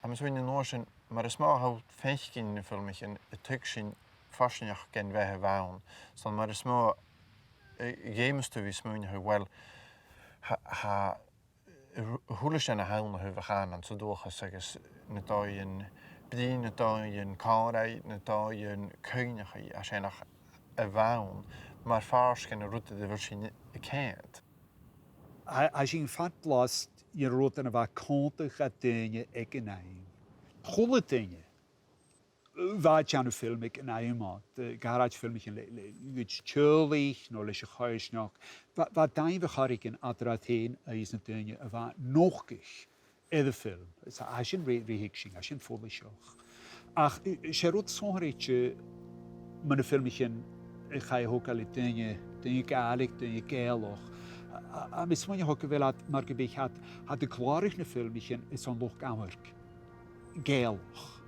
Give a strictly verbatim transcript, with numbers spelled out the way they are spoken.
Tha mi a' smaoineachadh an uair sin, mar as motha a tha thu a' faicinn na filmichean, a' tuigsinn farsaingeachd dhen bheatha a bh' ann. So mar as motha, eh, dh'fheumas tu a bhith a' smaoineachadh, well, tha, tha, a h-, a h-uile sìon a th' ann a thaobh a' chànain 's a' dualchas agus na dòighean brìgh, na dòighean còmhraidh, na dòighean cuimhneachaidh, a sin ach a bh' ann mar phàirt dhen an rud a bha sinn a' coimhead. Tha, tha sinn fad blas dhen rud a bha còmhdach do dhaoine aig an àm. A h-uile duine a bha a' dèanamh film aig an àm ud, eh, ged a bha filmichean le, le, le teaghlaichean no leis a' choimhearsnachd, bha, bha daoine a' faireachdainn eadar iad fhèin agus na daoine a bha a' nochdadh air a' fhilm. Is tha sin ri, ri thuigsinn, tha sin follaiseach. Ach, eh, 's e rud sònraichte mu na filmichean a chaidh a thogail le daoine, daoine Gàidhlig, daoine Gàidhealach. A, a, a, tha mi a' smaoineachadh gu bheil iad, mar gum biodh iad, iad a' clàradh na filmichean airson luchd-amhairc Gàidhealach.